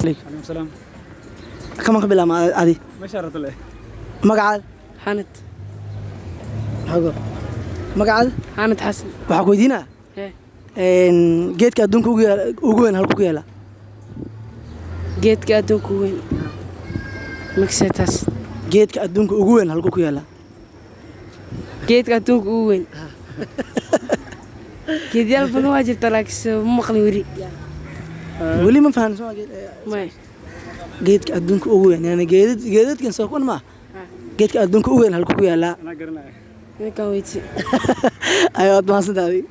Calaykum salaam. Kaman ka bilaabma adi? Meesha rabta leh. Magacaada? Xanad. Xogo magacaada? Xanad Xasan. Waxaa ku weydiinaa geedka adduunka ugu ugu weyn halku ku yaala? Geedka adduunka ugu weyn magsataas? Geedka adduunka ugu weyn halku ku yaala? Geedka adduunka ugu weyn, geedyaal badan waa jirta, laakiinse ma maqlin weli. Weli ma fahan soo Maya. Geedka adduunka ugu weyn, yani geedadkan soo kun ma geedka adduunka ugu weyn halku ku yaalaa? Anaa garanaya. Ninkan weyti. Ayo, waad mahadsantahay adiga.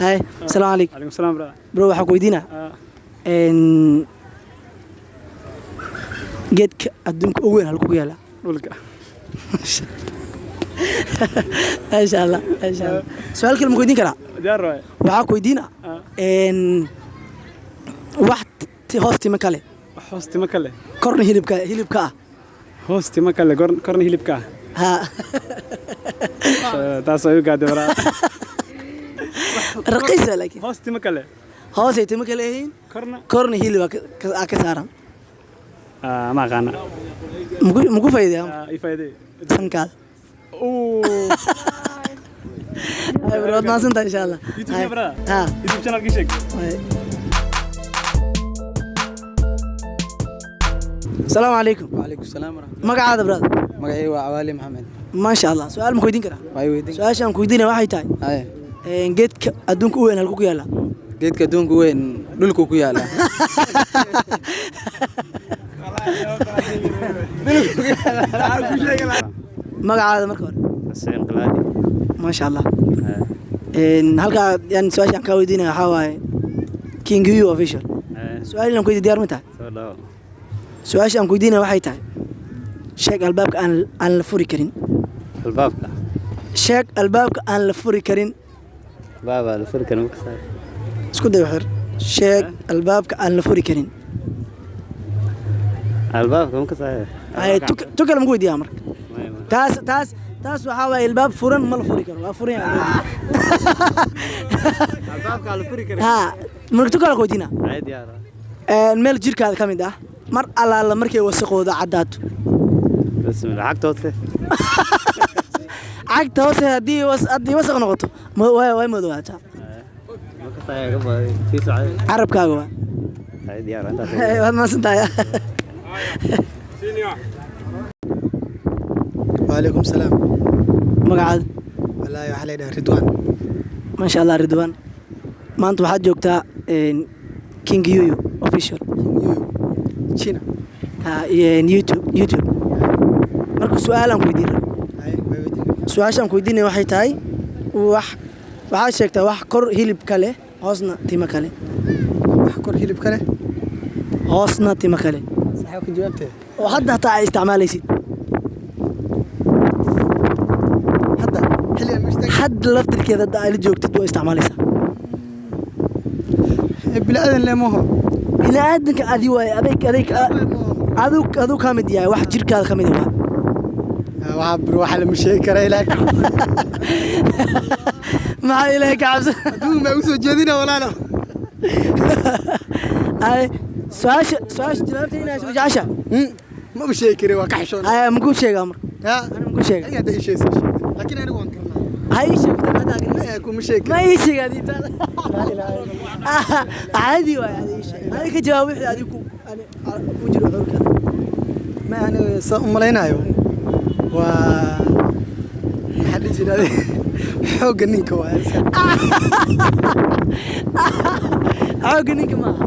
Hay, asalaamu calaykum. Calaykum salaam, brother. Bro, waxaa ku weydiinaa geedka adduunka ugu weyn halku ku yaalaa? Dhulka. Maasha Allah, maasha Allah. Su-aal kale ma ku weydiin karaa? Diyaar waay. Waxaa ku weydiinaa wax hoos timo kale. Wax hoos timo kale. Korna hilibka ah. Hoos timo kale, korna hilibka ah. Ha. Taas waa igu gaadhay, brother. Raqiisa laakiin. Hoos timo kale. Hoosay timo kale yihiin. Korna. Korna hilib ka saaran. Ma aqaana. Maku faa'iideeyaa? Ii faa'iidey. Sankaada. Ooh. Ay bro, waad mahadsantahay, insha Allah. YouTube ya, brother? Ha. YouTube channel kii sheeg. Ay. Asalaamu calaykum. وعليكم السلام ورحمة الله. Magacaada, brother? Magacayga waa Cawaali Maxamed. Maasha Allah. Su-aal ma ku weydiin karaa? Waa i weydiin. Su-aasha aan ku weydiinaya waxay tahay Haye. Geedka adduunka u weyn halku ku yaala? Geedka adduunka weyn dhulku ku yaala. Magacaada marka hore? Xuseen Qalaadi. Maasha Allah. Halkaa yani su-aasha aan kaa weydiinaya waxaa waaye King U Official. Su-aal inaan ku weydiiyo diyaar ma tahay? Soo dhawo. Su-aasha aan ku weydiinaya waxay tahay: sheeg albaabka aan la furi karin. Albaabka. Sheeg albaabka aan la furi karin. Baaba la furi karin marka. Isku day xir, sheeg albaabka aan la furi karin. Albaabka ma kasaayo. Ay, tu kale maku weydiiyaa marka? Taas waxaa waaye albaab furan ma la furi karo, waa furan yahay. Albaabka la furi karin. Ha, marka tu kale ku weydiinaa. Ay, diyaar. Meel jirkaada ka mid ah mar allaala markay wasaqooda caddaato. Bismillah, xagta hoose. Cagta hoose haddii wasaq noqoto way madowaataa. Ma kasaayo ka baday. Sii socday. Carabkaaga waa. Ay, diyaar intaas. Waad mahadsantahay. وعليكم السلام. Magacaada? والله waxaa la yidhaha Ridwaan. Maasha Allah, Ridwaan, maanta waxaad joogtaa King Yuyu Official. China. Ha, iyo YouTube. Marka su-aal aan ku weydiin rabo. Ay, way weydiin kartaa. Su-aasha aan ku weydiinaya waxay tahay: waxaad sheegtaa wax kor hilib ka leh, hoosna timo kale. Wax kor hilib kale. Hoosna timo kale. Saxiib, ka jawaabtee. Oo hadda hataa ay isticmaalaysid. Hadda xilligan meesha taag. Hadda laftirkeeda hadda ay la joogtid waa isticmaalaysaa. Bini aadan le maho. Bini aadanka adi waaye, adayg aduu ka mid yahay, wax jirkaada ka mid ah waa. Waxaa bro, waxa lama sheegi kara, ilaahay ka Maxaa Ilaahay ka cabsan? Adduun baa usoo jeedina, walaalo. Ay, su-aasha jawaabta inaa jecesha. Maba sheegi kari, waa ka xishoon. Ay, makuu sheegaa marka? Ha. Ani makuu sheega? Adiga hadda ii sheegaysa, laakiin anigu waan karnaa. Ha ii sheegta hadda garanaysa. Kuma sheegi. Ma ii sheega adii taada caadi waay, adi ii sheeg, adi ka jawaab wixii adi ku ani ku jiro xulka. Ma aniga saa u malaynayo waa, maxaa dhihi jiray, xoogga ninka waa. Xoogga ninka maaha.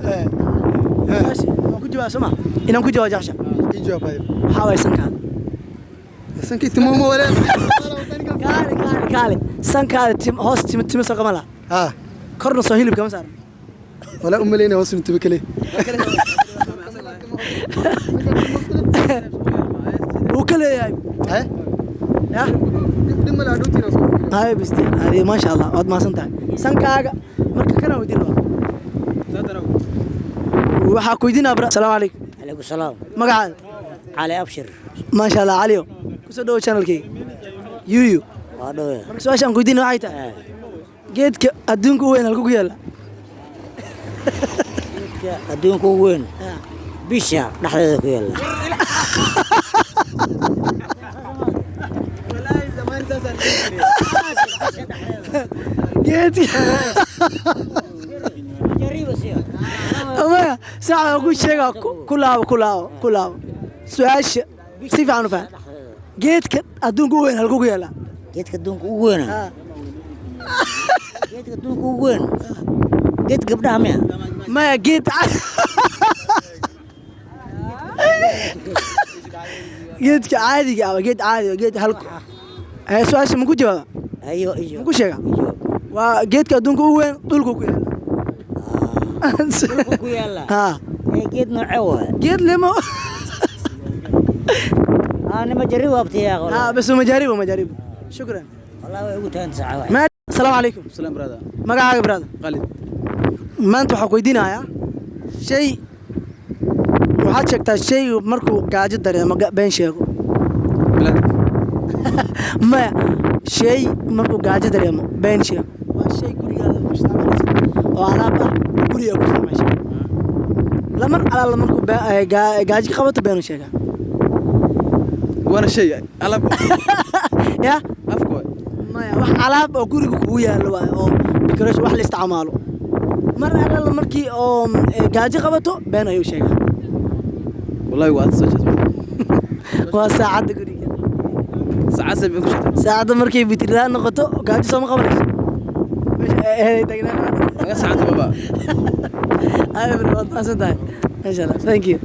Su-aasha waan ku jawaab soo ma inaan ku jawaab jecesha? Ii jawaab adiga. Waxaa waay sankaada. Sankii timooma walee. Kaale, kaale, kaale, sankaada tim hoos timo timo soo kama laha? Ha. Korna soo hilib kama saaran? Walaa u malaynaya hoos inuu timo kale. Wuu ka leeyahay. Haye. Yah. Dhib ma laha, dhowtiina soo fiiriyo. Hay biste adi, maasha Allah, waad mahadsan tahay. Sankaaga marka kana weydiin rabaa. Waxaa ku weydiinaa bra. Asalaamu calaykum. Calaykum salaam. Magacaada? Cali Abshir. Maasha Allah, Caliyo, kusoo dhawo channelkayga Yuyu. Waa dhowe. Marka su-aasha aan ku weydiina waxay tahay: geedka adduunka u weyn halku ku yaala? Geedka adduunka ugu weyn bisha dhexdeeda ku yaala. Geedka maya, sax ku sheega, ku laabo, ku laabo, ku laabo su-aasha si fiican u faham. Geedka adduunka ugu weyn halkuu ku yaalaa? Geedka adduunka ugu weyn, geedka adduunka ugu weyn, geed gabdhaha miya? Maya, geed, geedka caadiga ah, geed caadi ah, geed hal. Su-aasha ma ku jawaaba? Ayo iyo. Ma ku sheega? Waa geedka adduunka ugu weyn, dhulku ku yaala. Dhulku ku yaala? Ha. Ee, geed noocee waay? Geed lemo. Nima jaribu abtiyaa. Ha, bas majaribu, majaribu. Shukran. Wallahi way ugu tahan saca waay. Ma asalaamu calaykum. Salaam brother. Magacaaga, brother? Khalid. Maanta waxaan ku weydiinayaa shay. Waxaad sheegtaa shay markuu gaajo dareemo been sheego. Bilad. Maya, shay markuu gaajo dareemo been sheego waa shay gurigaada ku isticmaalaysid oo alaab ah, guriga ku isticmaashay lamar alaala markuu gaajo ka qabato beenu sheegaa. Waana shay alaab. Ya. Afka waay. Maya, wax alaab oo guriga kugu yaallo waay, oo decoration, wax la isticmaalo, mar alaala markii oo gaajo qabato been ayuu sheegaa. Wallahi waa soo jees. Waa saacadda guriga. Saacad sabin ku shaqeyn. Saacadda markay bitiraan noqoto gaajo sooma qabanayso meesha ay tagnaan. Laga saacad baba. Ay bro, waad mahadsan tahay. Masha Allah, thank you.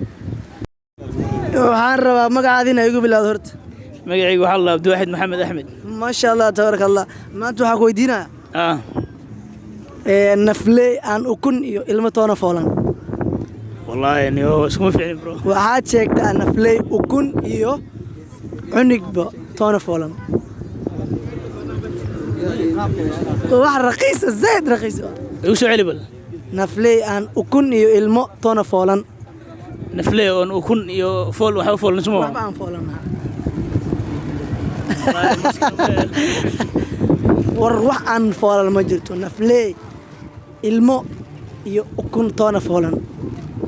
Waxaan rabaa magacaada inay igu bilowdo horta. Magacaygu waxaa la Abdiwaaxid Maxamed Axmed. Maasha Allah, tabaaraka Allah. Maanta waxaan ku weydiinayaa nafley aan ukun iyo ilmo toona foolan. Wallaahi niyo iskuma fiicnin, bro. Waxaad sheegtaa nafley ukun iyo cunigba toona foolan. Wax raqiisa, zaid raqiis ah. Igu soo celi bal. Nafley aan ukun iyo ilmo toona foolan. Nafley oon ukun iyo fool waxba foolan suma. Waxba aan foolan. War wax aan foolan ma jirto, nafley ilmo iyo ukun toona foolan.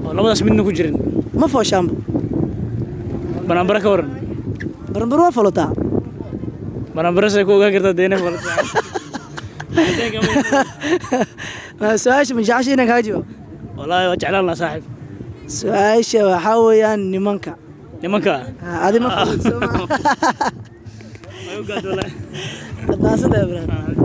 Oo labadaas midna ku jirin. Ma fooshaanba. Banaanbara ka waran? Baranbar waa foolataa. Banaanbara say ku ogaan kartaa deena foolataa? Su-aasha ma jecesha inaan kaaga jawaabo? Wallaahi waa jeclaan lahaa, saaxiib. Su-aasha waxaa weeyaan nimanka. Nimanka. Adi ma foolid soo ma? Waad mahadsantahay, brother.